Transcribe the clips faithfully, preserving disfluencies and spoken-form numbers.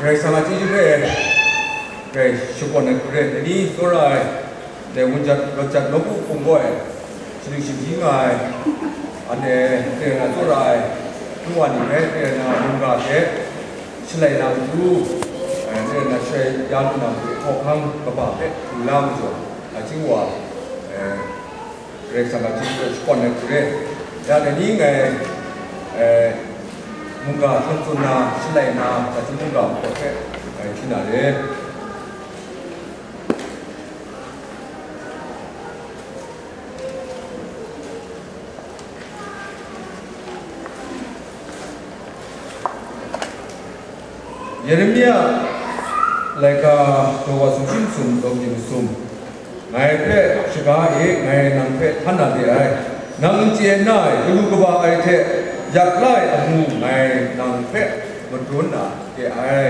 Karai Kasang a chyeju hpe, grai shakawn ai hku re, dai ni tsawra ai, dai wunjat rawt jat nawku hpung gaw e, shadu shaji nga ai, anhte re na tsawra ai, nu wa ni hpe re na mungga hpe, shalai na matu, eh, re na shalai ya lu na matu, hkawhkam kaba hpe lu la majaw, a chyu wa, eh, Karai Kasang a chyeju hpe shakawn ai hku re. Ya dai ni ngai, eh, mungga htan tsun na, shalai na, Daji mungga hpe, eh, hpyi na re. Yeremia laika daw wa sumshi masum, daw kyi masum. Ngai hpe shaga e, ngai nang hpe htan na de ai. Nang n chye n na ai, galu kaba ai hte yak la ai amu ngai nang hpe madun na de ai.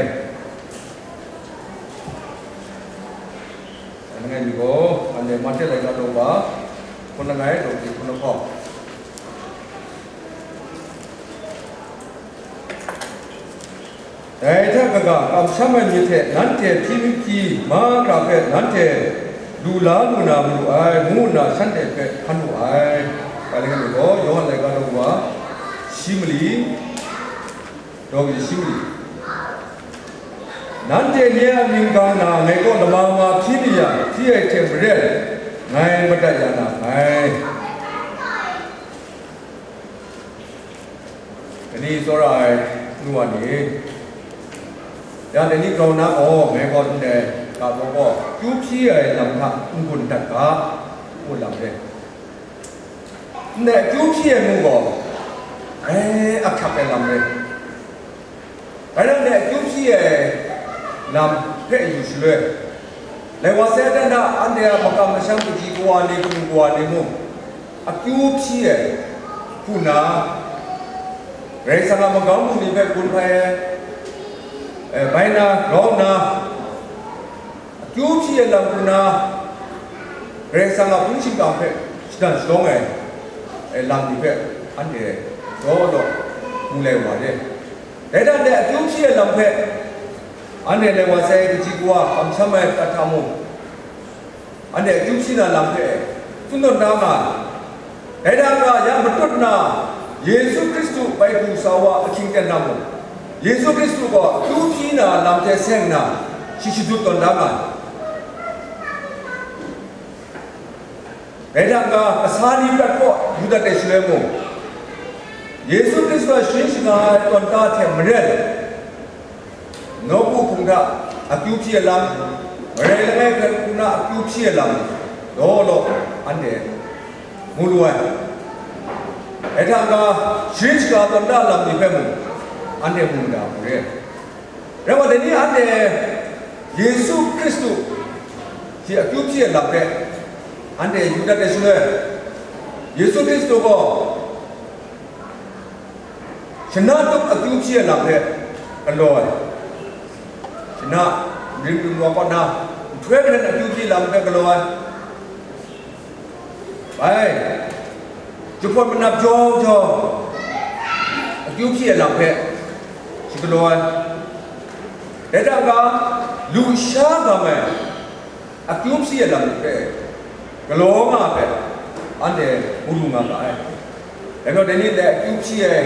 Langai mi gaw, anhte Mate laika daw wa, hpun langai, daw kyi hpun lahkawng. Dai hta kaga kamsham ai myit hte nanhte hpyi mahkra hpe nanhte lu la lu na malu ai, ngu nna shanhte hpe hkan wu ai. Dai langai mi gaw, Yawhan laika daw wa, shi mali, daw kyi shi mali. Nanhte nye a mying gang na ngai kaw lama ma hpyi mi yang, hpyi ai hte maren, ngai madat ya na nngai. Dai ni tsawra ai nu wa ni, ya dai ni grau na gaw, ngai gaw ndai ga baw gaw, akyu hpyi ai lam hta n-gun dat ga, ngu lam re. Ndai akyu hpyi ai mu gaw, grai ahkyak ai lam re. Grai nang ndai akyu hpyi ai lam hpe yu shaloi, lai wa sai dan hta anhte a makam masham kaji kawa ni, hpung kawa ni mung, akyu hpyi ai hku na, Karai Kasang a magam hku ni hpe gun hpai ai, eh, bai na, grau nna, akyu hpyi ai lam hku na, Karai Kasang a hpung shingkang hpe shadan shalawng ai, eh, lam ni hpe anhte daw law mu lai wa re. Dai hta ndai akyu hpyi ai lam hpe, anhte lai wa sai kaji kawa kamsham ai prat hta mung, anhte akyu hpyi na lam hpe tsun tawn da nga ai. Dai hta n-ga, ya matut nna, Yesu Hkristu bai pru sa wa ahkying ten na mung, Yesu Hkristu gaw akyu hpyi na lam hte seng nna, shi shadut tawn da nga ai. Dai hta n-ga, kasa ni prat kaw yu dat ai shaloi mung, Yesu Hkristu a sharin shaga ai tawn ta hte maren, nawku hpung hta akyu hpyi ai lam, marai langai hpe hku na akyu hpyi ai lam, daw law, anhte mu lu ai. Dai hta n-ga, sharin shaga tawn ta lam ni hpe mung, anhte mu mada hku re. Rai wa, dai ni anhte Yesu Hkristu shi akyu hpyi ai lam hpe anhte yu dat ai shaloi, Yesu Hkristu gaw shana tup akyu hpyi ai lam hpe galaw ai, shana rim rim wa kaw na nhtoi hkren akyu hpyi lam hpe galaw ai, bai, jahpawt manap jau jau akyu hpyi ai lam hpe shi galaw ai. Dai hta n-ga, lusha gam ai akyu hpyi ai lam hpe galaw nga ai hpe anhte mu lu nga ma ai. Dai majaw, dai ni ndai akyu hpyi ai,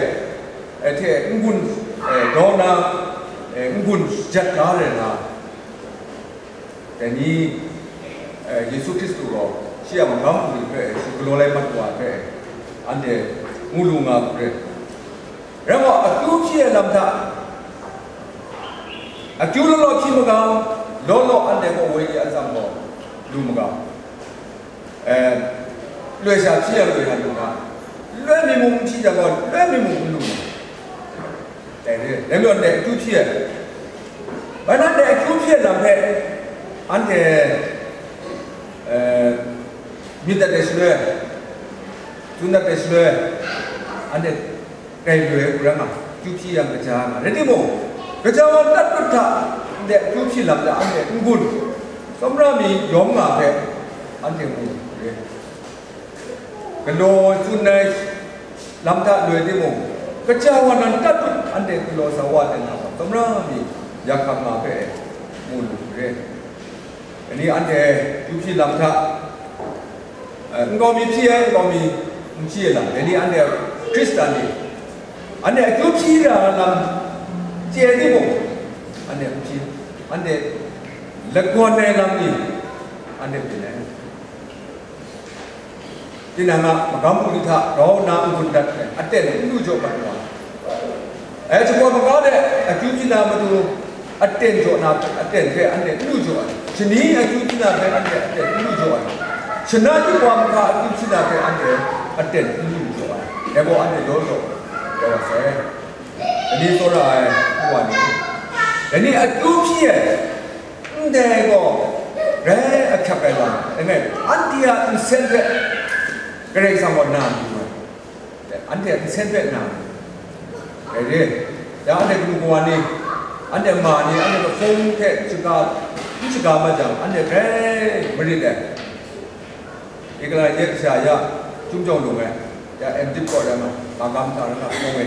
eh, hte n-gun, eh, daw na, eh, n-gun jat da rai na, dai ni, eh, Yesu Hkristu gaw shi a magam hku ni hpe shi galaw lai mat wa ai hpe anhte mu lu nga hku re. Rai gaw, akyu hpyi ai lam hta, akyu law law hpyi magam, law law anhte gaw woi ya atsam gaw, lu magam, eh, loi sha hpyi yang loi sha lu nga, loi mi mung n hpyi jang gaw, loi mi mung n lu nga. Dai re, dai majaw ndai akyu hpyi ai, bai na ndai akyu hpyi ai lam hpe anhte, eh, myit dat ai shaloi, tsun dat ai shaloi, anhte grai loi ai hku rai nga, akyu hpyi yang kaja nga. Rai timung, kaja wa tat put hta, ndai akyu hpyi lam hta anhte n-gun, tsawmra mi yawm nga hpe anhte mu re. Galaw tsun ai lam hta loi timung, kaja wa nan tat put anhte galaw sa wa ten hta gaw, tsawmra mi Ya hkam nga hpe mu lu re. Dai ni anhte akyu hpyi lam hta, eh, nkau mi hpyi ai, nkau mi n hpyi ai lam, dai ni anhte Hkristan ni, anhte akyu hpyi ra ai lam chye timung, anhte n hpyi, anhte lagawn ai lam ni, anhte byin ai. Tinang a magam bungli hta grau nna n-gun dat ai, aten n lu jaw mat wa ai. Shakawn magam de akyu hpyi na matu aten jaw na, aten hpe anhte n lu jaw ai. Shani akyu hpyi na hpe anhte aten n lu jaw ai. Shana yubak mahka akyu hpyi na hpe anhte aten n lu jaw ai. Dai gaw anhte law law rai wa sai. Dai ni tsawra ai wa ni, dai ni akyu hpyi ai, ndai gaw grai ahkyak ai lam, langai, anhte a nsen hpe Karai Kasang gaw na mayu ai, anhte a nsen hpe na mayu ai re. Ya anhte kanu kawa ni, anhte ma ni, anhte hpe hpung hte shaga, n shaga mat jang, anhte grai marit ai. Ikala ye kasha ya, Chyum Jawng Lung e, ya M.Div kaw rai ma, magam hta rai nga, hpung e.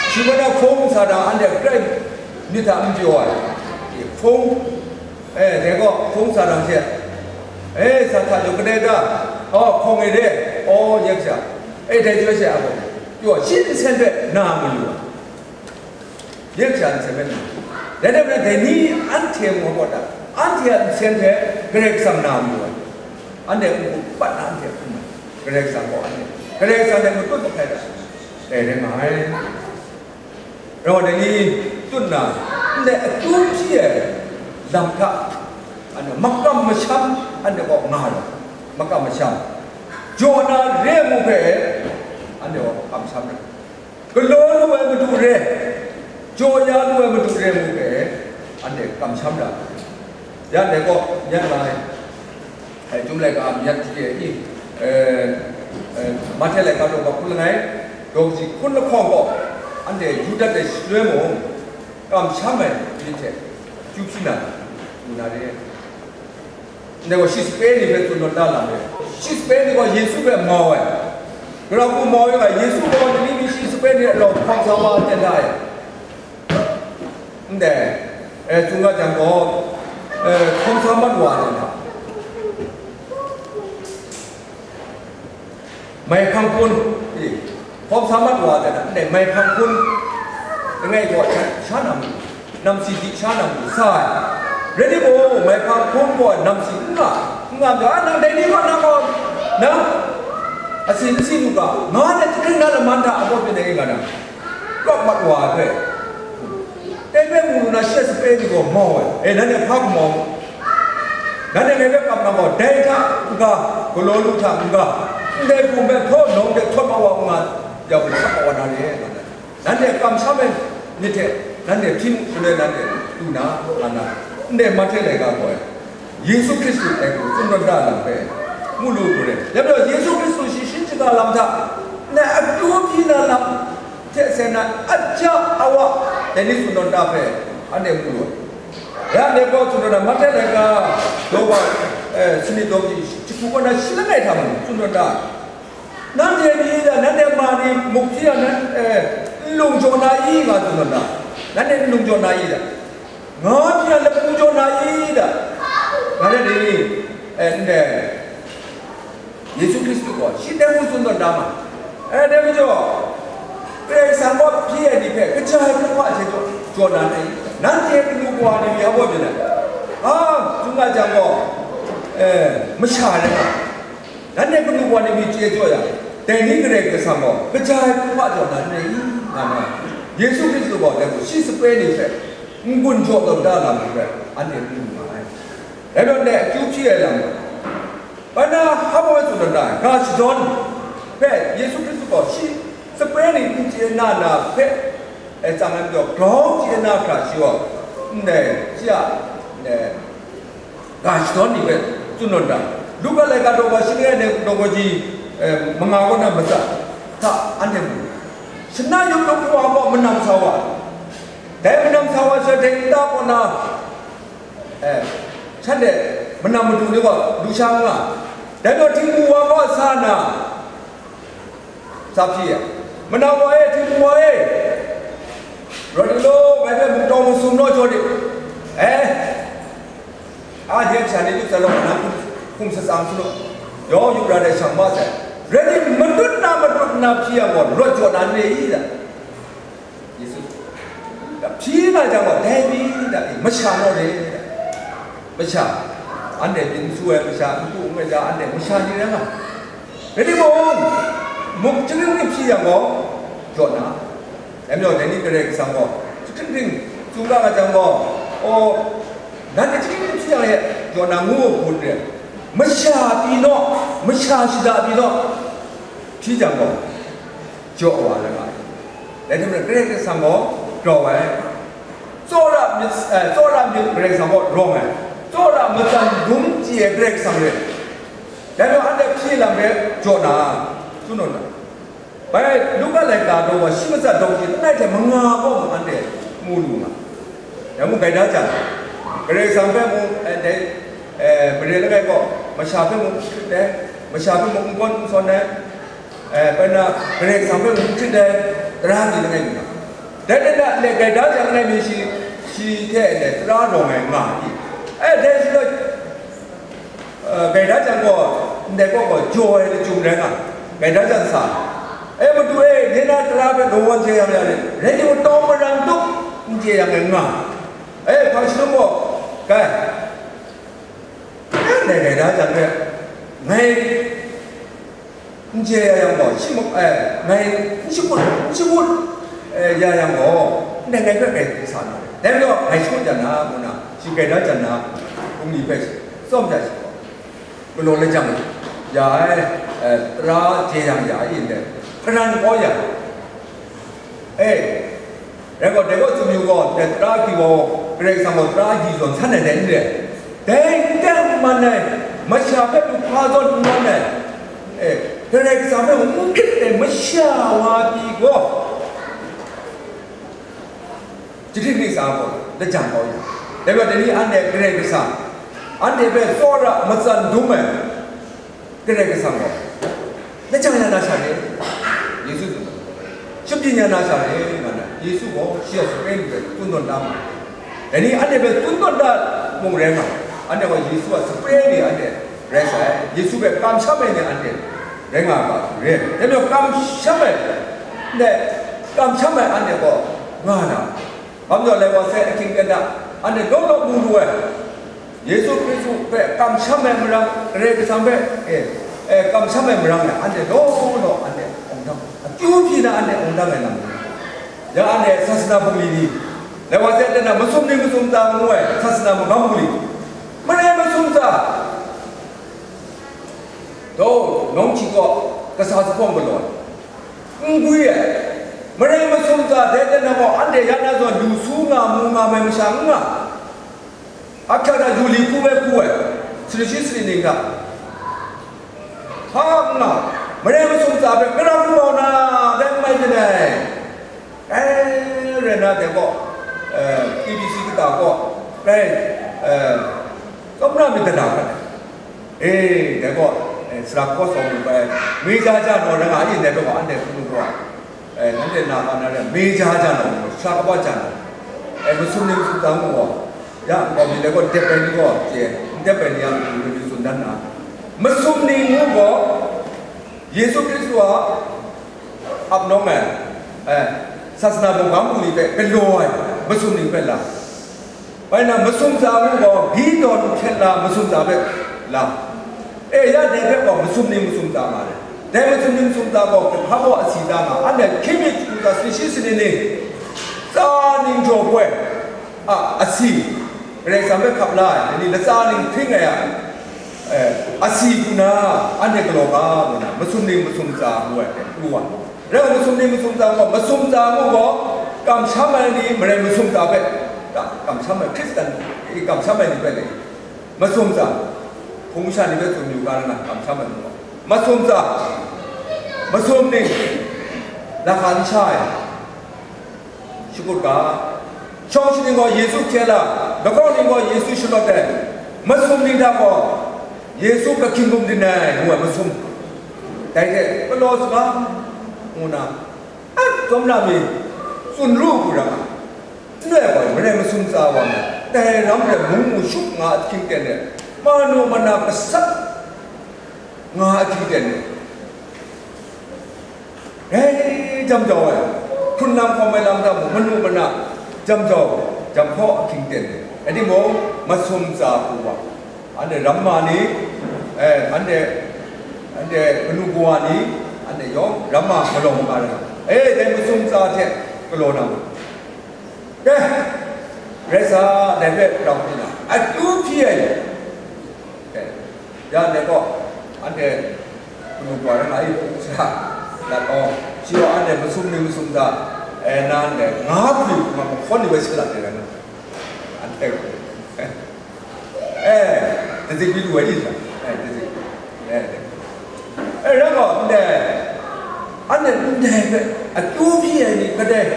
Shi gaw na hpung sa dang anhte grai myit hta n pyaw ai. Hpung, eh, dai gaw hpung sa dang she, eh, sa hta jaw kadai da, oh, hpung e de, oh, ye kasha, eh, dai jaw she a gaw, pyaw, shi nsen hpe na mayu ai. Ye kasha nsen hpe na. Dai hte maren dai ni anhte mung gaw da, anhte a nsen hpe Karai Kasang na mayu ai. Anhte n-gun pat na anhte hkum ai. Karai Kasang gaw anhte, Karai Kasang hte matut mahkai hta, dai rai nga ai. Rau dai ni tut nna, ndai akyu hpyi ai lam hta, anhte makam masham, anhte gaw nga ai, makam masham. Jaw na re ai mu hpe, anhte gaw kamsham ai. Galaw lu ai madu re, jaw ya lu ai madu re mu hpe, anhte kamsham ra. Ya dai gaw, yan lai, ai, Chyum laika myit hte i, eh, eh, Mahte laika daw hkun langai, daw kaji hkun lahkawng gaw, anhte yu dat ai shaloi mung, kamsham ai myit hte akyu hpyi na, lu na re. Ndai gaw shi sape ni hpe tsun tawn da lam e. Shi sape ni gaw Yesu hpe mau ai. Gara hku mau yang a, Yesu gaw dai ni mi shi sape ni a lawng hkawm sa wa ten da ai. Ndai, eh, tsun ga jang gaw, eh, hkawm sa mat wa ai na. Mai hpang hpun, e, hkawm sa mat wa ai na, ndai mai hpang hpun, langai gaw sha, sha na mu, namsi di sha na mu, sa ai. Rai timung, mai hpang hpun gaw namsi n nga, n nga, nga, nang dai ni gaw, nang gaw, nang, asi n si lu ga, nga na, jahkring na laman hta, a gaw byin ai nga na, rawt mat wa ai hpe. Dai hpe mu lu na, shi a sape ni gaw mau ai, e, nanhte hpa hku mau? Nanhte ngai hpe kap na gaw, dai hta n-ga, galaw lu hta n-ga, ndai hpung hpe htaw nawng de htawt ma wa n nga, ya hku sat ma wa na re, nga ai. Nanhte kamsham ai myit hte, nanhte hpyi mu shaloi nanhte lu na, nga na, ndai Mahte laika gaw ai. Yesu Hkristu dai hku tsun tawn da lam hpe mu lu hku re. Dai majaw, Yesu Hkristu shi shin shaga lam hta, ndai akyu hpyi na lam hte seng na, aja awa, dai ni tsun tawn da hpe, anhte mu lu ai. Ya, ndai gaw tsun tawn da, Mahte laika daw wa, eh, sanit daw kaji jahku kaw na shi langai hta mung tsun tawn da. Nanhte ni da, nanhte ma ni muk hpyi a, nan, eh, nlung jaw na i, nga tsun tawn da. Nanhte nlung jaw na i da. Nga hpyi a, lapu jaw na i da. Nga na ni, eh, ndai Yesu Hkristu gaw shi dai hku tsun tawn da ma. Eh, dai majaw, Karai Kasang gaw hpyi ai ni hpe kaja ai hkrum hpa hte jaw, jaw na n rai? Nanhte kanu kawa ni mi a baw byin ai. A, tsun nga jang gaw, eh, masha rai nga. Nanhte kanu kawa ni mi chye jaw yang, dai ni Karai Kasang gaw kaja ai hkrum hpa jaw na n rai i? Nga na, Yesu Hkristu gaw dai hku shi sape ni hpe n-gun jaw tawn da lam ni hpe anhte n lu nga ai. Dai majaw ndai akyu hpyi ai lam, Barnaba hpa e tsun tawn da ai, ga shadawn hpe Yesu Hkristu gaw shi sape ni n chye na na hpe, e, tsang ai majaw, grau chye na hkra shi gaw, ndai, shi a, ndai, ga shadawn ni hpe tsun tawn da ai. Luka laika daw ga shi langai daw kaji, e, manga kaw na matsat hta anhte mu. Shana yawng daw wa gaw manam sa wa, dai manam sa wa sha dai nta kaw na, eh, shanhte manam madu ni gaw lu sha n nga, dai gaw htingbu wa gaw sa na, sa hpyi ai, "Manam wa e, htingbu wa e, Rawt lu law, ngai hpe muk tawng masum law jaw rit. Eh, a hte sha ni lu sa law, na hkum, hkum shatsang su law, yawng yu ra dai shang ma sai. Rai ni, matut na, matut na hpyi yang gaw, rawt jaw na n re i da? Yesu, hpyi nga jang gaw, dai mi da, masha naw re. Masha, anhte byin su ai masha, n ku n gaja, anhte masha ni rai nga. Rai timung, muk chyahkring hpyi yang gaw, jaw na. Dai majaw, dai ni Karai Kasang gaw, chyahkring hpyi, tsun ga nga jang gaw, o, nanhte chyahkring hpyi yang e, jaw na ngu ai hku n re. Masha pyi naw, masha shada pyi naw, hpyi jang gaw, jaw wa ai nga ai. Dai hte maren Karai Kasang gaw grau ai. Tsawra myit, eh, tsawra myit Karai Kasang gaw rawng ai. Tsawra matsan dum chye ai Karai Kasang re. Dai majaw anhte hpyi lam hpe jaw na, tsun na. Bai Luka laika daw wa shi matsat daw shi langai hte manga gaw mung anhte mu lu nga. Dai mung gaida jan, Karai Kasang hpe mung, eh, dai, eh, mare langai gaw, masha hpe mung n hkrit ai, masha hpe mung n gawn n sawn ai, eh, bai na Karai Kasang hpe mung n hkrit ai, tara ni langai mi nga. Dai rai nna, ndai gaida jan langai mi shi, shi hte ndai tara rawng ai nga ai. Eh, dai shi gaw, eh, gaida jan gaw, ndai kaw gaw jaw ai lachyum rai nga, gaida jan sa, "E Madu e, nye na tara hpe daw wan jai yang ya rit, rai timung, tawng marang tup n chye yang e nga, e, hpang shanum gaw, kai, ndai gaida jan hpe ngai n chye ya yang gaw, shi mak, eh, ngai n shakut, n shakut, eh, ya yang gaw, ndai ngai hpe grai sa na, dai majaw ngai shakut jan na," ngu na, shi gaida jan na, bungli hpe tsawm ja shi gaw, galaw lajang ya ai, eh, tara jeyang ya ai ndai, hparan kau ya ai. Eh, rai gaw, dai gaw tsun yu gaw, dai tara hkri wa gaw, Karai Kasang gaw tara hkri zawn san ai dai n re ai. Dai n teng n man ai, masha hpe lu hpa zawn n man ai, eh, Karai Kasang hpe n hkrit ai masha wa pyi gaw, Chyahkring ntsa gaw lajang kau ya. Dai majaw, dai ni anhte Karai Kasang, anhte hpe tsawra matsan dum ai Karai Kasang gaw, lajang ya na sha re, Yesu tsun ai. Shabyin ya na sha re, nga na, Yesu gaw shi a sape ni hpe tsun tawn da ma ai. Dai ni anhte hpe tsun tawn da mung rai nga, anhte gaw Yesu a sape ni anhte rai sai, Yesu hpe kamsham ai ni anhte rai nga ga hku re. Dai majaw, kamsham ai, ndai, kamsham ai anhte gaw nga na, hpa majaw, lai wa sai, ahkying aten hta anhte law law mu lu ai, Yesu Hkristu hpe kamsham ai marang, Karai Kasang hpe, eh, eh, kamsham ai marang e, anhte law law anhte awng dang, akyu hpyi na anhte awng dang ai lam, ya anhte sasana bungli ni, lai wa sai, aten hta masum ning masum tsa ngu ai sasana magam bungli, marai masum tsa, daw, nawng hkying gaw, kasa zuphpawng galaw ai, n gwi ai, marai masum tsa, dai aten hta gaw, anhte ya na zawn lu su nga, mu nga mai masha n nga, ahkyak hta yu li hku bai hku ai, sara shi sara ning hta, hpa n nga, marai masum tsa hpe karap kau na, dai n mai byin ai. Eh, rai nna dai gaw, eh, T B C kata gaw, rai, eh, tsawmra myit dada hkat ai. Eh, dai gaw, eh, sara hkaw sawng lu bai, mi ja ja naw rai nga, a yin dai gaw, anhte hpung gaw, eh, nanhte na ka na rai, mi ja ja naw, sara kaba ja naw, eh, masum ni masum tsa ngu gaw, ya, nkau mi dai gaw, dep ai ni gaw, chye, n dep ai ni a matu ni tsun dan na, masum ni ngu gaw, Yesu Hkristu a ap nawng ai, eh, sasana bungkam bungli hpe galaw ai masum ning hpe la. Bai na, masum tsa ngu gaw, gyi dawn hkyen la masum tsa hpe la. E, ya dai hpe gaw masum ning masum tsa nga ai. Dai masum ning masum tsa gaw, hpa gaw asi da nga, anhte hkying mi hkungga sara shi sara ning, tsa ning jaw poi a asi, Karai Kasang hpe hkap la ai, dai ni latsa ning hpring ai a, eh, asi hku na, anhte galaw ga, ngu na, masum ning masum tsa ngu ai hte pru wa. Rai masum ning masum tsa gaw, masum tsa ngu gaw, kamsham ai ni, marai masum tsa hpe, ka-, kamsham ai, Hkristan e kamsham ai ni hpe le, masum tsa, hpung masha ni hpe tsun yu ga na, kamsham ai ni gaw, masum tsa, masum ning, lahka n sha ai, shakut ga, shawng shaning gaw Yesu hkye la, lahkawng ning gaw Yesu shalawt ai, masum ning hta gaw Yesu kahkying hkum din ai, ngu ai masum, dai hte galaw saga, ngu na, a, tsawmra mi tsun ru hku ra nga, N rai gaw, marai masum tsa wa na, dai ram rai mung mu shup nga ahkying ten e, manu mana gasat nga ahkying ten e, rai jam jau ai, hkrun lam hkawm ai lam hta mung, manu mana jam jau, jam hkaw ahkying ten e, rai timung, masum tsa hku wa, anhte ramma ni, eh, anhte, anhte kanu kawa ni, anhte yawng ramma galaw nga ai, eh, dai masum tsa hte galaw na ma. Dai, rai sa, dai hpe rau hpyi na, akyu hpyi ai. Dai, ya, dai gaw, anhte kanu kawa rai nga i, hpung sha, lat awng, shi gaw anhte masum ni masum tsa, eh, na anhte nga hpyi hkrum ai mahkawn ni bai sa lat ai rai nga, anhte, eh, dazik di lu ai di sa, eh, dazik, eh, eh, rai gaw, ndai, anhte ndai hpe akyu hpyi ai ni kadai,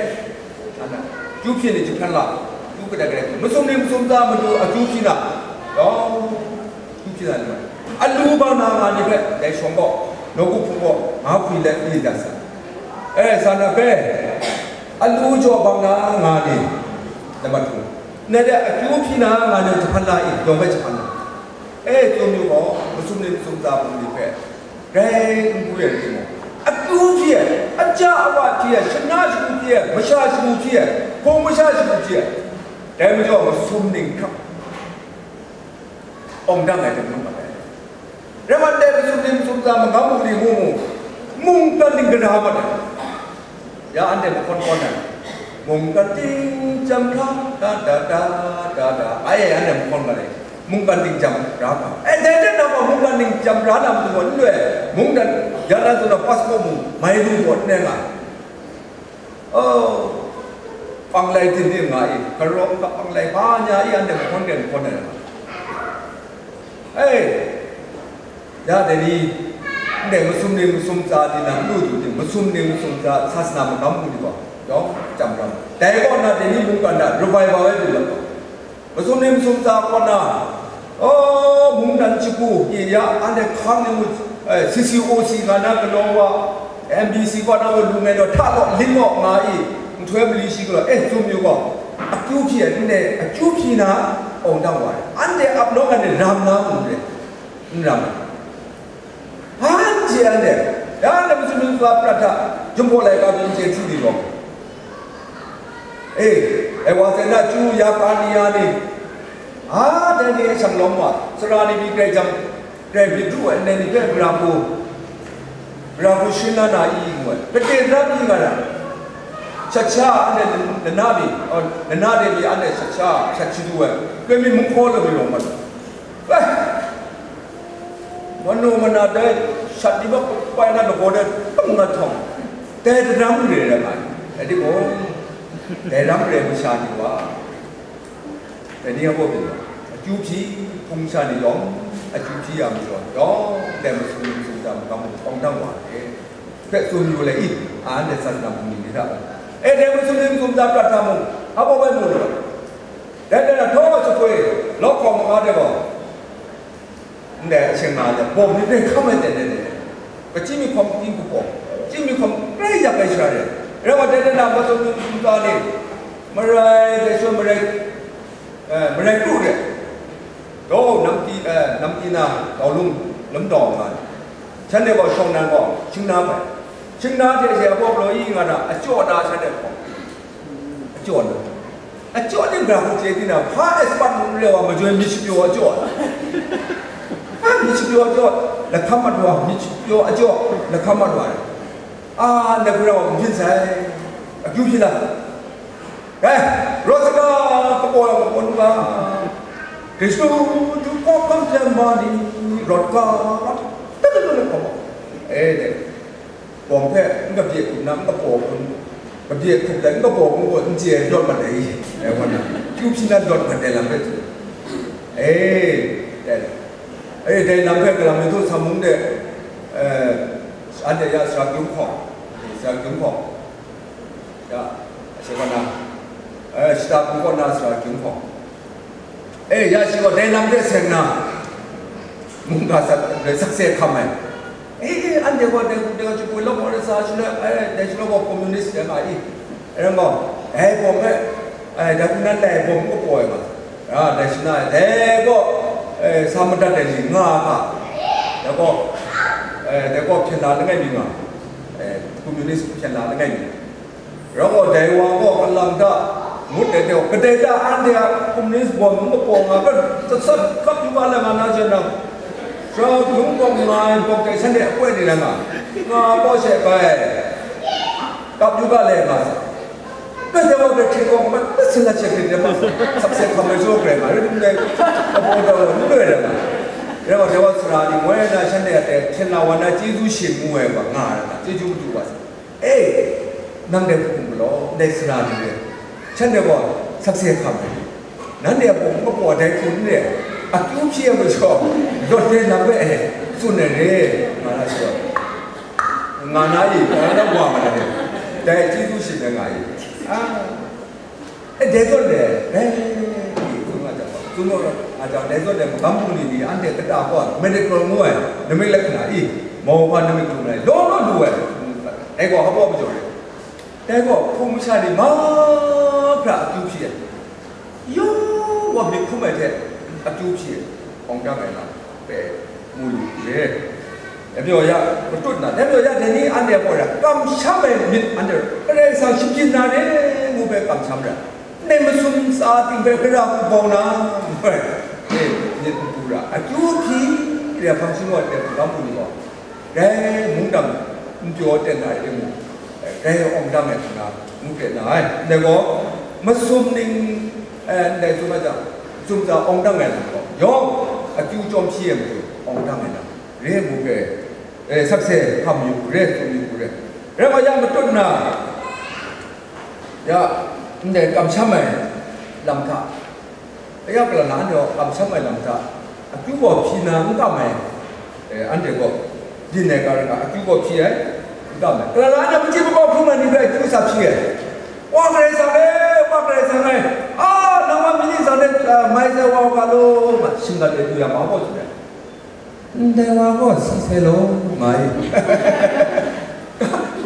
Ana, akyu hpyi ni jahpan la, akyu kadai kadai hpyi. Masum ni masum tsa matu akyu hpyi na, yawng akyu hpyi na ni. Alu bang na nga ni hpe, dai shawng gaw, nawku hpung gaw, nga hpyi let ni dat sa. Eh, sa na hpe, alu jaw bang na nga ni, lamat hku. Ngai de akyu hpyi na nga ni jahpan la i, yawng hpe jahpan la. Eh, tsun yu gaw, masum ni masum tsa matu ni hpe, Grai n pru ai rai timung, akyu hpyi ai, aja awa hpyi ai, shana shagu hpyi ai, masha shagu hpyi ai, hpung masha shagu hpyi ai, dai majaw masum ning hkrap awng dang ai hte mung mat ai. Rai man dai masum ning masum tsa magam mu ni mu mu, mungkan ning gara mat ai. Ya anhte mahkawn kawn ai, mungkan ting jam hkra, da, da, da, da, da, ai, anhte mahkawn nga ai, mungkan ting jam ra hkra. Eh, dai hte na gaw mungkan ting jam ra na matu gaw n loi, mungkan ya na zawn na passport mung mai lu gaw n rai nga. Oh, panglai ting ting nga i, karawng ka panglai hpa nya i, anhte mahkawn ten mahkawn ai. Ei, ya dai ni, ndai masum ni masum tsa di na n lu du ting, masum ni masum tsa sasana magam mu ni gaw, yawng chyam ram. Dai kaw na dai ni mungkan na revival ai du lam gaw, masum ni masum tsa kaw na, oh, mungdan shagu, ye ya, anhte hkang ni mu, eh, C C O C nga na galaw wa, M B C kaw na wa lu ngai naw, hta gaw, ling gaw nga i, nhtoi mali shi galaw, eh, tsun yu gaw, akyu hpyi ai, ndai akyu hpyi na, awng dang wa ai. Anhte ap nawng ai ni ram na mu re. N ram ai. Anhte, anhte, ya, na masum ni masum tsa prat hta, Jinghpaw laika hpyi n chye hti ni gaw. E, e, wa sai na chyu ya ka ni ya ni, a, dai ni e shang lawm wa, sara ni pyi grai jang, grai myit ru ai, ndai ni hpe gara hku, gara hku sharin la na i ngu ai. Kade tara pyi nga na, shat sha, anhte lana mi, oh, lana de mi anhte shat sha, shat shadu ai, koi mi mung hkaw law mi rawng mat. Eh! Manu mana dai shat ni hpe pai na lagaw de tang na htawng, dai daram re ai rai nga ai. Rai timung, dai ram re ai masha ni wa, dai ni a baw pyi, akyu hpyi, hpung sha ni yawng, akyu hpyi ya majaw, yawng dai masum ni masum tsa magam hkawng dang wa ai hpe tsun yu ai i, anhte sasana bungli ni hta gaw, e, dai masum ni masum tsa prat hta mung, a baw bai mu ai. Dai, dai na htaw jahpoi, law hkawng manga de gaw, ndai ashing nga ai bawng ni hpe hkam ai ten ai ni, kachyi mi hkawm ting hku bawng, kachyi mi hkawm grai yak ai sha re ai. Rai wa, dai, dai na masum ni masum tsa ni, marai, dai shawng marai, eh, marai kru re ai. Daw, namti, eh, namti na, daw lung, lam daw nga ai. Shanhte gaw shawng nan gaw, shingna hpe, shingna hte she a baw galaw i nga na, a jaw na shanhte hkawm. Ajaw na, ajaw ni gara hku chye di na, hpa expert mung n rai wa, majoi myit shapyaw ajaw. A, myit shapyaw ajaw, lahkam mat wa, myit shapyaw ajaw, lahkam mat wa. A, ndai hku rai wa, n byin sai. Akyu hpyi la. Dai, rawt saga, kabaw yang kabaw nu ga. Hkristu du hkawhkam hte ma ni, rawt ga, rawt, da, da, da, da, kabaw. Eh, dai. Bawng hpe n kabye hkrup na, n kabaw hkrup, kabye hkrup let n kabaw hkrup gaw n chye ai rawt mat ai, e, wa na, kyu hpyi na rawt mat ai lam hpe tsun. E, dai, e, dai lam hpe galam mi htu sa mung de, e, anhte ya sara Gyung Hkawng, sara Gyung Hkawng, ya, ashe kaw na, e, shata hpung kaw na sara Gyung Hkawng. E, ya shi gaw dai lam hte seng na, mungga sat, sakse hkam ai. E, anhte gaw dai, dai gaw jahpoi law gaw rai sa shaloi, e, dai shaloi gaw komunis rai nga i. E, rai gaw, e, gaw hpe, Ai, dai hku nan lai bawm kapaw ai ma, a, dai shana ai, dai gaw, e, sa madat ai ni nga a hka, dai gaw, e, dai gaw hpyen la langai mi nga, e, communist hpyen la langai mi. Rau gaw, dai wa gaw kalang ta, ngut ai teng, kadai ta anhte a communist bawm n kapaw nga, ka, ka, ka, kap yu ga la nga na jan nang, sara hpung bawm nga ai bawk dai shanhte apoi ni rai nga, nga gaw she bai, kap yu ga le nga sa. Bai dai wa bai hkrit kawng mat, bai sin la she hkrit dai ma, sakse hkam ai jaw grai ma, rai tim dai, kabaw da wa, n loi rai ma. Rai wa, dai wa sara ni moi na shanhte a hte hpyen la wa na chyeju shi ngu ai wa nga ai ma, chyeju madu wa sa. E, nang dai hpung galaw, ndai sara ni re, shanhte gaw sakse hkam ai. Nanhte a pawng kabaw dai hku n re ai, akyu hpyi ai majaw, lawt de na hpe e, tsun ai re, nga na shi, nga na i, nga na wa nga na re, dai chyeju shi ai nga i, a, e, dai zawn de, dai, i, tsun nga jang, tsun nga jang, dai zawn de, magam bungli ni, anhte kata gaw, medical ngu ai, namik lahkana i, mau hpa namik lu ai, law law lu ai, dai gaw, hpa majaw re, dai gaw, hpung masha ni mahkra akyu hpyi ai. Yawng gaw myit hkum ai hte akyu hpyi ai, awng dang ai lam hpe mu lu re. Dai majaw ya, matut na, dai majaw ya, dai ni anhte a pawt e kamsham ai myit anhte, Karai Kasang shinggyim na re ngu hpe kamsham ra. Ndai masum tsa ting hpe gara hku bau na, e, myit n pru ra, akyu hpyi re ai hpang shingkau ai hte hpang hku ni gaw, dai mungdan n pyaw ten na ai timung, dai awng dang ai hkra ngu pret na ai. Ndai gaw, masum ning, eh, ndai tsun ai jang, tsun hta awng dang ai lam gaw, yawng akyu chyawm shi ai majaw, awng dang ai lam re ngu pret, eh, sakse hkam yu re, tsun yu re. Rai wa yang, matut na, ya, ndai kamsham ai lam hta, Aya, kalang na anhte gaw kamsham ai lam hta, akyu gaw hpyi na n kam ai, eh, anhte gaw, byin ai ga rai nga, akyu gaw hpyi ai, n kam ai. Kalang na anhte machyi makau hpung ai ni hpe akyu sa hpyi ai. Wa Karai Kasang e, wa Karai Kasang e, a, nang wa myi ni tsang de, a, mai sai wa u ga law, nga, shinggan de du yang ma gaw tsun ai. Ndai wa gaw si sai law, nga i.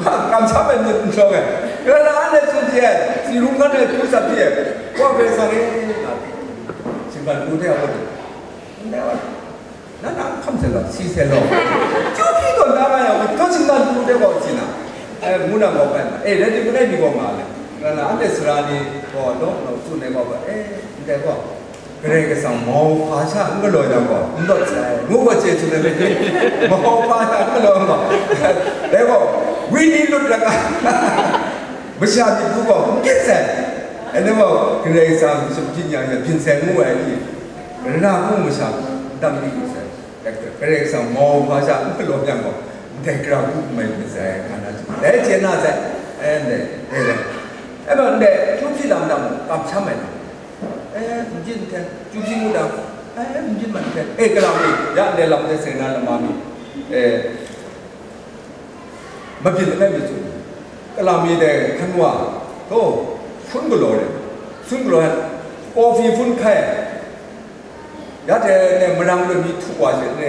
Kamsham ai myit n shawng ai. Kalang na anhte tsun hpyi ai, tsi hkrum hkan ai hku tsap hpyi ai. Wa Karai Kasang e, nga, shinggan pru hte a gaw, ndai wa, na na hkam sai law, si sai law. Chyu hpyi tawn da nga yang, hkawt shinggan pru hte gaw si na. Ai, ngu na gaw bai ma. E, rai timung, rai mi gaw nga le. Kalang na anhte sara ni gaw, naw, naw tsun ai gaw, e, ndai gaw. Karai Kasang mau hpa sha n galaw yang gaw, n lawt sai, ngu gaw chye chye ai, mau hpa sha n galaw yang gaw, dai gaw, wi ni lut lat ga, masha myit hku gaw n gyit sai. Anhte gaw, Karai Kasang shinggyim yang, yang byin sai ngu ai ni, ra hku masha n dang di lu sai. Karai Kasang mau hpa sha n galaw yang gaw, ndai gara hku mai mat sai, nga na, dai chye na sai, eh, ndai, ndai, ndai. Ai, ma ndai, chyu hpyi lam dang, kamsham ai lam. Eh, n jin hte, chyu hpyi ngu dang, eh, n jin man hte, eh, kalang mi, ya ndai lam de seng na lama mi, eh, mabyin langai mi tsun, kalang mi dai hkan wa, to, hpun galaw re, hpun galaw ai, kawfi hpun hkai, ya hte ne marang loi mi htu wa hte ne,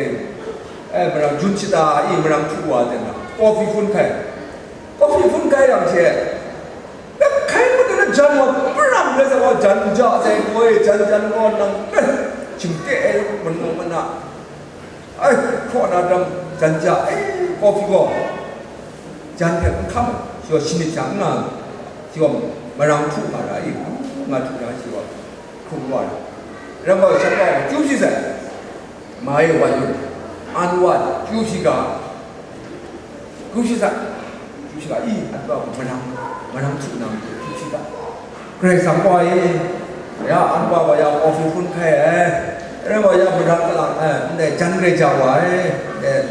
eh, marang jun shata i marang htu wa hte na, kawfi hpun hkai, kawfi hpun hkai yang hte, Hkai mung na jan wa, pra rai sa wa, jan ja sai koi, jan jan gaw nang, eh, shingte e, manu mana, ai, hkaw na dam, jan ja, eh, kawfi gaw, jan hpe n hkam, shi gaw shanit sha n nga, shi gaw marang htu nga ra i, nga htu na shi gaw, hkrum wa, ram gaw shan gaw, chyu shi sai, mai wa yu, an wa, chyu shi ga, Kyu shi sa, kyu shi ga, i, anhte a mung marang, marang htu na matu kyu shi ga. Karai Kasang gaw e, ya, anhte gaw ya, kawfi hpun hkai ai, rai gaw ya, marang kalang ai, ndai jan rai ja wa ai, ndai,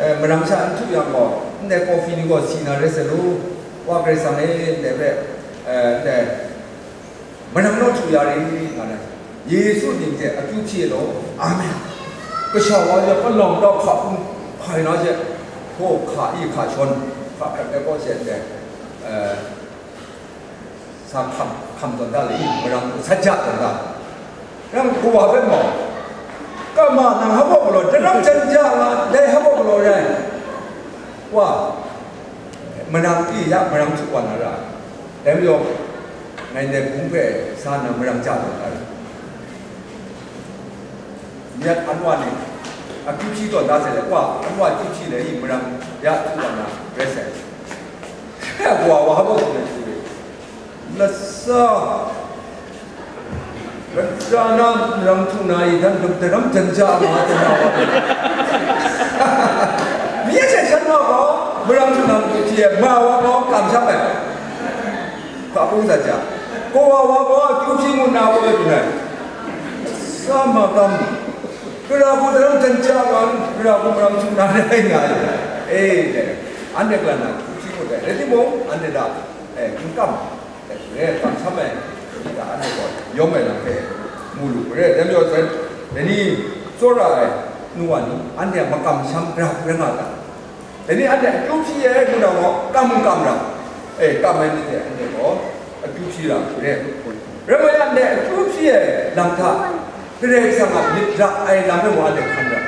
eh, marang sha n htu yang gaw, ndai kawfi ni gaw si na rai sa lu, wa Karai Kasang e, ndai hpe, eh, ndai, Marang naw htu ya ri, nga na, Yesu mying hte akyu hpyi law, Amen. Kasha wa ya palawng da hka hpung hkai na she, hkaw hka i hka shawn, hka hkrat ai kaw she ndai, eh, sa hkam, hkam tawn da le, marang sa ja tawn da. Nang kawa hpe mau, kama nang hpa galaw, daram jan ja nga, dai hpa galaw rai. Wa, marang i ya, marang htu wa na ra. Dai majaw, Ngai ndai bung hpe sa na marang ja tawn ai. Myat anwa ni, akyu hpyi tawn da sai le, wa, anwa akyu hpyi le, i marang ya htu wa na, rai sai. Wa, wa, hpa tsun ai hte, lasa, raja na marang htu na i, dan daram jan ja ma, dan na wa. Mi ya sai shan wa gaw, marang htu na akyu hpyi ai, ma wa gaw, kamsham ai. Hpa hpung sa ja. Kawa wa gaw akyu hpyi ngu na gaw dun ai. Sa ma kam. Gara hku daram jan ja wa, gara hku marang htu na rai nga ai. E, dai. Anhte kalan na akyu hpyi ngu dai. Rai timung, anhte hta, e, n kam. E, kamsham ai. Ni hta anhte gaw yawm ai lam hpe mu lu. Rai, dai majaw, dai ni tsawra ai nu wa ni, anhte a makamsham gara hku rai nga ta. Dai ni anhte akyu hpyi ai ngu na gaw, kam n kam ra? E, kam ai ni hte anhte gaw akyu hpyi ra re. Rai nme, anhte akyu hpyi ai lam hta, Karai Kasang a myit ra ai lam e mung anhte hkan ra.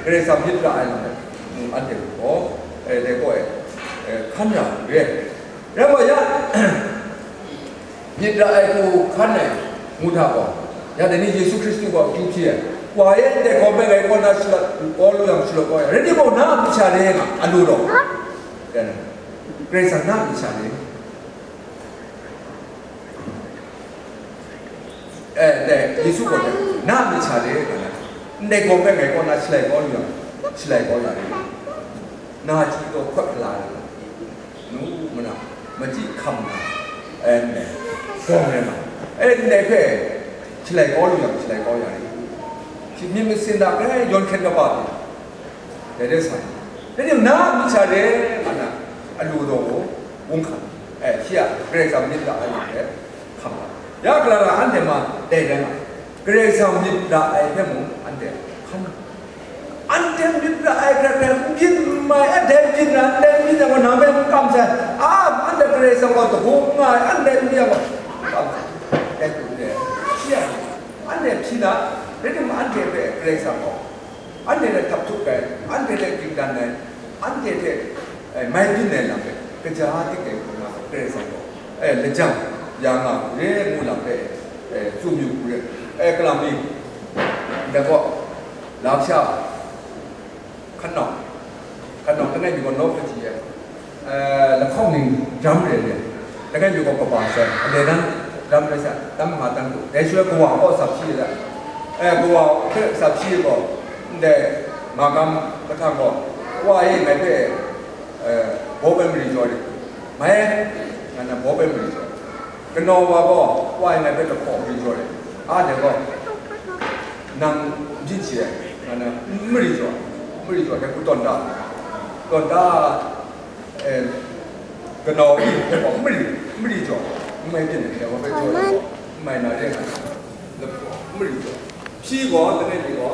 Karai Kasang myit ra ai lam e mung anhte gaw, e, dai gaw e, e, hkan ra re. Rai nme, myit ra ai hku hkan ai ngu hta gaw, ya dai ni Yesu Hkristu gaw akyu hpyi ai, wa e ndai hkawm hpe ngai kaw na shalat kau lu yang, shalat kau yang, rai timung, na a myit sha re nga, a lu taw. Karai Kasang na a myit sha re. E, dai, Yesu gaw dai, na a myit sha re nga, ndai hkawm hpe ngai kaw na shalai kau lu yang, shalai kau ya re. Na chyi taw hkawt gala ai lam, nu, manang, machyi hkam na, e, ndai, gawng rai nga, e, ndai hpe shalai kau lu yang, shalai kau ya re. Shi myit masin hta grai yawn hkyen kaba pyi, dai de sa. Dai ni na a myit sha re nga na, a lu taw gaw, wung hkan, e, shi a Karai Kasang myit ra ai lam hpe hkam ai. Ya, kalara anhte ma dai rai nga, Karai Kasang myit ra ai hpe mung anhte hkan. Anhte myit ra ai hkrai hkrai n byin n mai, anhte byin na, anhte byin yang gaw, nang hpe n kam sai. A, anhte Karai Kasang gaw dagu n nga ai, anhte n byin yang gaw, n kam sai. Dai hku re, shi ai, anhte hpyi na, rai timung, anhte hpe Karai Kasang gaw, anhte hte htap htup ai, anhte hte ging dan ai, anhte hte, e, mai byin ai lam hpe, kaja dik ai hku na, Karai Kasang gaw, e, lajang ya nga u re ngu lam hpe, e, tsun yu u re. E, kalam ni, ndai gaw, lam sha, hkan nau, hkan nau, langai mi gaw nawp hpaji ai, e, lahkawng ning jam re re, langai mi gaw kaba sai, ale nan jam re sai, tam nga tam du, dai shaloi kawa kaw sap shi ai, e, kawa hpe sap shi ai gaw, ndai, magam kahtang gaw, wa e ngai hpe, e, baw bai mari jaw rit, mai, nga na baw bai mari jaw. Kanaw wa gaw, wa e ngai hpe lahkaw mari jaw rit, a, dai gaw, nang n byin shi ai, nga na, n mari jaw, n mari jaw, dai hku tawn da, tawn da, e, kanaw ni hpe gaw n mari, n mari jaw, n mai byin ai, dai wa hpe jaw ai gaw, n mai na re nga na, lahkaw n mari jaw. Hpyi gaw, langai mi gaw,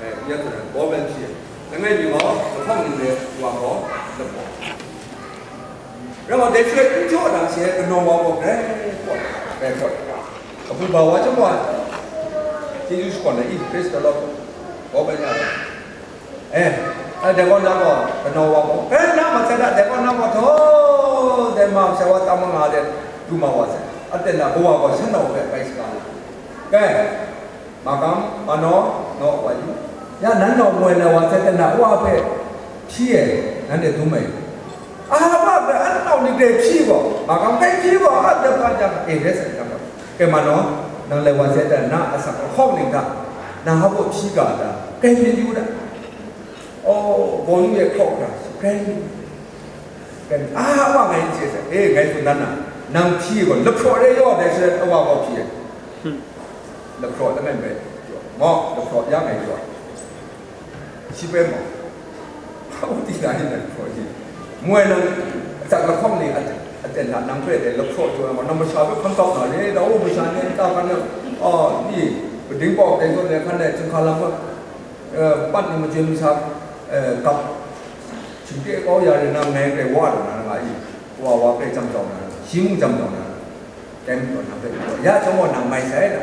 e, ya hkra gaw bai hpyi ai, langai mi gaw, lahkawng ning re wa gaw, lahkaw. Rai gaw, dai hte n jaw na she, kanaw wa gaw grai kawt, grai kawt. Kabu ba wa chyawm wa, Jesu shakawn ai, i, praise the Lord, gaw bai ya ai. E, a, dai gaw na gaw, kanaw wa gaw, e, na ma sai da, dai gaw na gaw, htaw, dai ma sai wa tam manga de, du ma wa sai. A ten na, kawa gaw, shan nau hpe bai shaga na. Kai, Magam, manaw, naw wa yu. Ya, nan nau moi na wa sai, ten na, wa hpe hpyi ai, nanhte dum ai. A, wa hpe, an nau ni grai hpyi gaw, magam grai hpyi gaw, a, dai wa jang, e, rai sai, dai wa. Kai manaw, nang lai wa sai, ten na, asak lahkawng ning hta, nang hpa hpyi ga da, grai myit yu da. Oh, gaw yu e hkawk hkra, grai, grai, a, wa ngai n chye sai, e, ngai tsun dan na, nang hpyi gaw, lahpraw re yaw, dai shaloi, awa gaw hpyi ai. Lahpraw langai bai jaw, maw, lahpraw ya ngai jaw, shi bai maw, hpa u ti na ni na lahpraw ji, moi nang, asak lahkawng ni a, aten na, nang hpe dai lahpraw jaw na maw, nang masha hpe hkan kau na re, da, o, masha ni, ta hkan na, a, ni, pading pawk dai zawn ai hkan ai, chyinghka lam, e, pat ni majoi masha, e, gap, shingkye kau ya re na, ngai grai wa lu na nga i, wa wa grai jam jau na, shi mung jam jau na, dai mung taw na hpe, ya chyawm gaw nang mai sai na,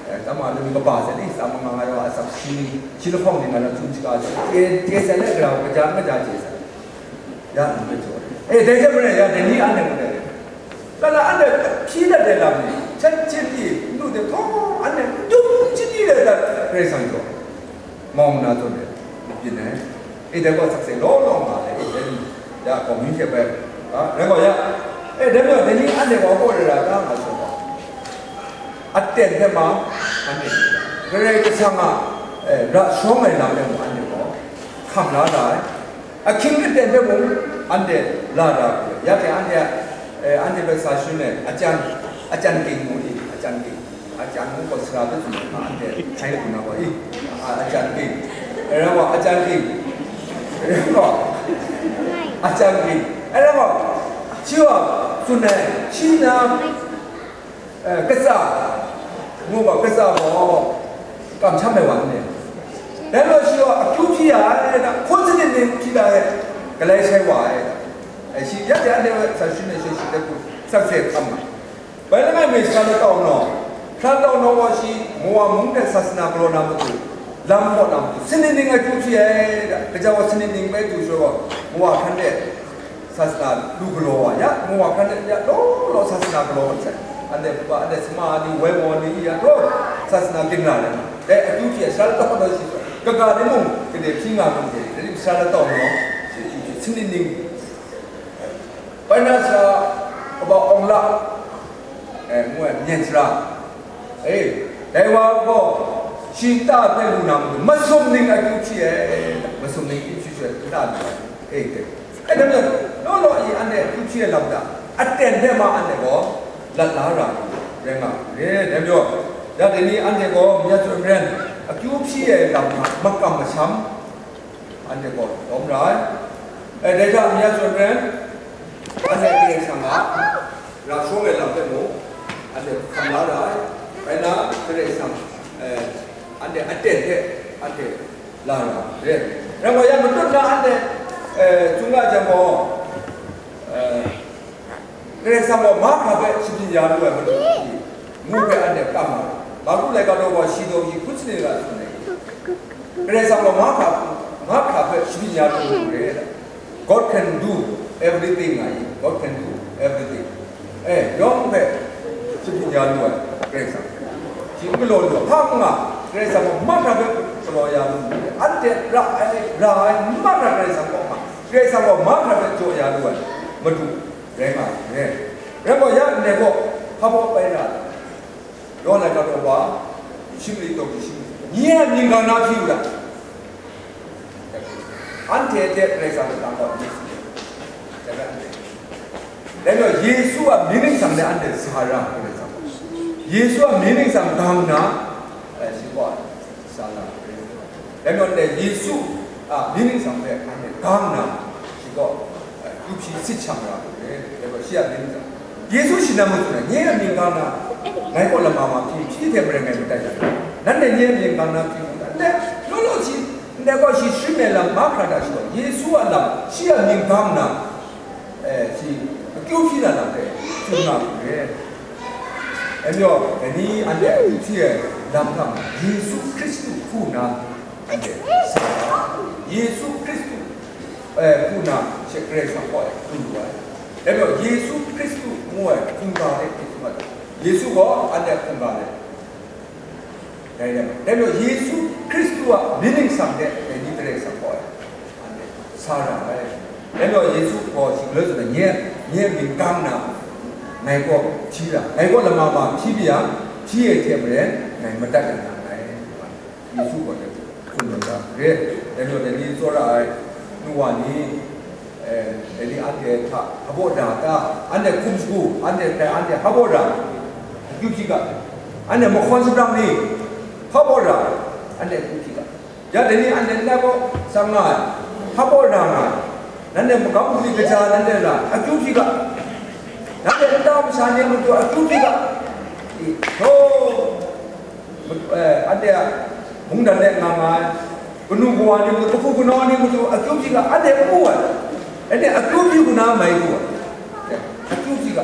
e, tam ma lung kaba sai ni, tam ma nga yaw a tsap shi ni, shi lahkawng ni nga na htum shaga sai, chye, chye sai le, gara kaja n kaja chye sai, ya nang hpe jaw, e, dai hte maren ya, dai ni anhte mung dai re. Kala anhte hpyi dat ai lam ni, htet hpyi, nu de htaw, anhte n dum chyeju dat ai Karai Kasang jaw, mau nna zawn de, byin ai. E, dai gaw sakse law law nga ai, e, dai ni, ya, gaw mi hte bai, a, rai gaw ya, e, dai majaw, dai ni anhte gaw, gaw ra ra ta nga shawng gaw, aten hpe ma, anhte, Karai Kasang a, e, ra shawng ai lam de mung anhte gaw, hkam la ra ai. Ahkying aten hpe mung anhte la ra ai, ya hte anhte a, eh, anhte hpe sa sharin ai, ajan, ajan ging mu i, ajan ging, ajan mung gaw sara hpe tsun ai, anhte hkai lu na gaw i, a, ajan ging, e, rai wa, ajan ging, rai wa, ajan ging, e, rai wa, shi wa tsun ai, shi na, eh, katsa, ngu gaw, katsa gaw, kamsham ai wa n-, dai majaw shi gaw akyu hpyi ya ai, hkawn sanit ning hpyi da ai, galai shai wa ai, eh, shi ya hte anhte hpe sa sharin ai she shi hte hku sakse hkam ai. Bai langai mi sara latau naw, sara latau naw gaw shi Mowa mung hte sasana galaw na matu, lam kaw na matu, sanit ning akyu hpyi ai, gaja gaw sanit ning bai du shaw gaw, Mowa hkan de, sasana lu galaw wa ya, Mowa hkan de ya law law sasana galaw wa sai. Anhte hpa, anhte sama ni, woi wa ni ya law, sasana ginra na. Dai akyu hpyi ai sara latau naw shi, kaga ni mung, gade hpyi nga mung de, dai ni sara latau naw, shi, shi, shi, sanit ning. Bai na sara, kaba awng la, eh, ngu ai, myen sara. Eh, dai wa gaw, shi nta hpe lu na matu, masum ning akyu hpyi ai, masum ning akyu hpyi ai, nta lu ai. Eh, eh. Dai majaw, law law e anhte akyu hpyi ai lam hta, aten hpe ma anhte gaw lat la ra ai, rai nga ai. Dai majaw, ya dai ni anhte gaw, mayat zawn maren, akyu hpyi ai lam hta makam masham, anhte gaw lawm ra ai. Eh, dai hta mayat zawn maren, anhte Karai Kasang a ra shawng ai lam hpe mung, anhte hkam la ra ai. Rai nna, Karai Kasang, eh, anhte aten hpe, anhte la ra ai. Rai nna, ya matut na anhte, eh, tsun nga jang gaw, eh, Karai Kasang gaw mahkra hpe shabyin ya lu ai Madu shi ngu hpe anhte kam ai. Marku laika daw gaw shi daw shi hpun sanit la tsun ai. Karai Kasang gaw mahkra, mahkra hpe shabyin ya lu ai matu re ai. God can do everything, nga i. God can do everything. Eh, yawng hpe shabyin ya lu ai Karai Kasang. Shi n galaw lu ai. Hpa n nga, Karai Kasang gaw mahkra hpe galaw ya lu ai. Anhte ra ai, ra ai, mahkra Karai Kasang kaw hpa. Karai Kasang gaw mahkra hpe jaw ya lu ai Madu rai nga ai. Rai gaw, ya ndai gaw, hpa baw bai ra ai. Yawng laika daw wa, shi mali daw shi, nye a mying gang na hpyi u ga, anhte hte Karai Kasang a lata kaw myit su ai. Dai majaw, Yesu a mying ningsang de anhte sa ra, Karai Kasang. Yesu a mying ningsang gang na, eh, shi gaw sa na. Dai majaw, Yesu a mying ningsang hpe anhte gang na, shi gaw, eh, akyu hpyi sit shang ra ai. Dai majaw, shi a mying ningsang, Yesu shi nan matsun ai, nye a mying gang na, ngai kaw lama ma hpyi, hpyi hte maren ngai madat ya, nanhte nye a mying gang na hpyi mu, ndai, law law shi, ndai gaw shi sharin ai lam mahkra hta shi gaw, Yesu a lam, shi a mying gang na, eh, shi akyu hpyi na lam hpe tsun nga hku re. Dai majaw, dai ni anhte akyu hpyi ai lam hta, Yesu Hkristu hku nna anhte sa ai. Yesu Hkristu, eh, hku nna she Karai Kasang kaw e hku lu ai. Dai majaw, Yesu Hkristu ngu ai hkungga de hte hkungga de, Yesu gaw anhte hkungga de. Dai, dai, dai majaw Yesu Hkristu a mying ningsang de dai ni Karai Kasang kaw e anhte sa ra ai. Dai majaw Yesu gaw shi galoi tsun ai, nye, nye mying gang na, ngai kaw hpyi ra, ngai kaw lama ma hpyi mi yang, hpyi ai hte maren ngai madat ya na nngai. Yesu gaw dai hku tsun na ra re. Dai majaw dai ni tsawra ai nu wa ni, eh, dai ni anhte hta hpabaw da ta, anhte hkum shagu, anhte hpe anhte hpabaw da, akyu hpyi ga, anhte mahkawn shabram ni, hpabaw da, anhte akyu hpyi ga. Ya dai ni anhte nta kaw sang nga ai, hpabaw da nga ai, nanhte magam bungli kaja nanhte ra, akyu hpyi ga, nanhte nta masha ni a matu akyu hpyi ga, i, ho, eh, anhte a mungdan de nga nga ai, kanu kawa ni matu, kahpu kanaw ni matu, akyu hpyi ga, anhte n mu ai, anhte akyu hpyi hku na mai du ai, akyu hpyi ga.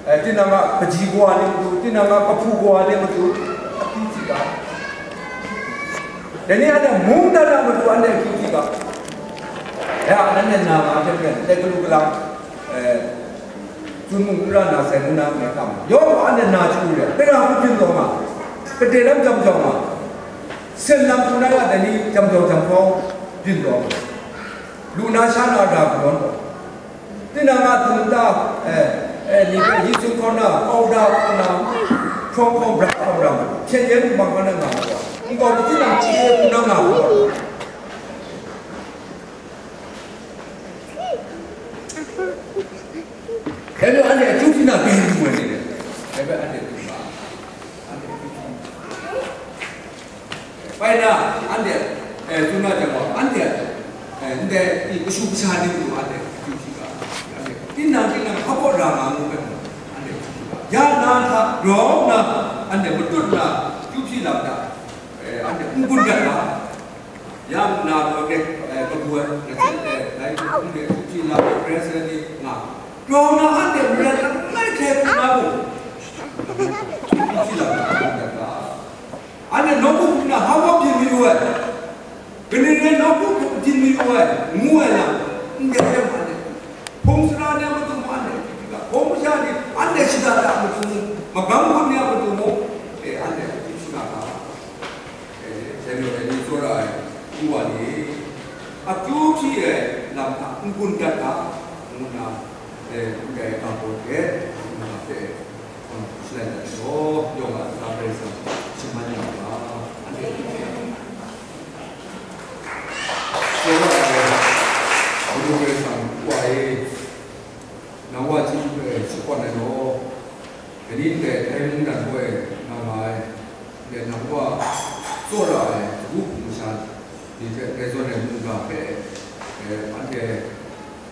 Eh, tinang a kaji kawa ni matu, tinang a kahpu kawa ni matu, akyu hpyi ga. Dai ni anhte mungdan a matu anhte akyu hpyi ga. Ya, nanhte na nga hte maren, dai galu galang, eh, Gun mung n ra na sai, ngu na ngai kam. Yawng gaw anhte na chyu re, dai na hku byin taw nga, kade lam jam jau nga, sen lam hku na ya dai ni jam jau jam hkawng byin taw nga, lu na sha na ra kadawn taw. Tinang a htung ta, eh, eh, ni hpe yi sung hkaw na, kau da hkaw na, hkawng hkawng bra hkawng ram, hpyen yen bang hkaw na nga, nkau ni tinang chye hku na nga hku. Dai majaw anhte akyu hpyi na pyi lu ai ni le, dai bai anhte hpyi ba, anhte akyu hpyi. Bai na, anhte, eh, tsun na jang gaw, anhte, eh, ndai, i, kashu kasha ni matu anhte akyu hpyi ga, anhte, tinang, tinang, hpa baw ra nga ngu ai, anhte akyu hpyi ga, ya na hta grau nna, anhte matut nna, akyu hpyi lam hta, eh, anhte n gun dat ga, ya na gaw, eh, kabu ai, na cin, eh, dai, akyu hpyi lam, president ni nga, grau nna, anhte maren langai hkrai hkrum na mung, akyu hpyi lam hta n gun dat ga. Anhte nawku hkrum na hpa baw byin mayu ai, kaning rai nawku hkrum byin mayu ai, ngu ai lam, ndai rai anhte, hpung sara ni a matu mung anhte akyu hpyi ga, hpung masha ni anhte shada da a matu mung, magam hkun ni a matu mung, e, anhte akyu hpyi shada da. E, dai majaw dai ni tsawra ai, ngu wa ni, akyu hpyi ai lam hta n gun dat ga, ngu nna, e, ndai ga baw hte, ngu nna hpe, Shalai dat gaw, yawng a tara Karai Kasang shaman ya u ga, anhte hpe tsawra ai, Madu Karai Kasang Wa e, nang Wa chyeju hpe shakawn ai gaw, dai ni ndai Thai mungdan gaw e, nang nga ai, ndai nang Wa tsawra ai, sagu hpung masha ni hte dai zawn ai mungga hpe, e, anhte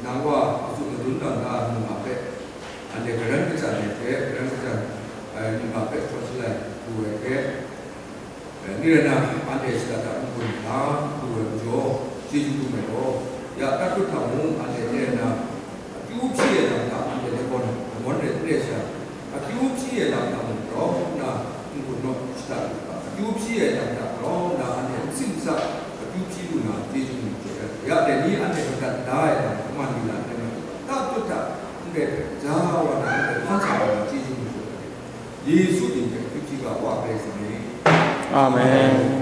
nang Wa matsun madun dang da mungga hpe, anhte garan kachyan ai hte, garan kachyan ai mungga hpe hkawt shalai lu ai hte, e, ni rai nna, anhte shada da n gun hkra lu ai majaw, chyeju dum ai gaw, ya Tatput hta mung anhte ni rai nna, akyu hpyi ai lam hta anhte lagawn, lagawn rai n re sha, akyu hpyi ai lam hta mung grau nna n-gun naw shada lu ga, akyu hpyi ai lam hta grau nna anhte n sing n sa, akyu hpyi lu na chyeju mung jaw ai. Ya dai ni anhte madat da ai lam, kaman lu na, anhte madat da tut hta, ndai hpe ja wa na, anhte hkan sa wa na chyeju mung jaw ai. Yesu mying hpe akyu hpyi ga, Wa Karai Kasang e. Amen.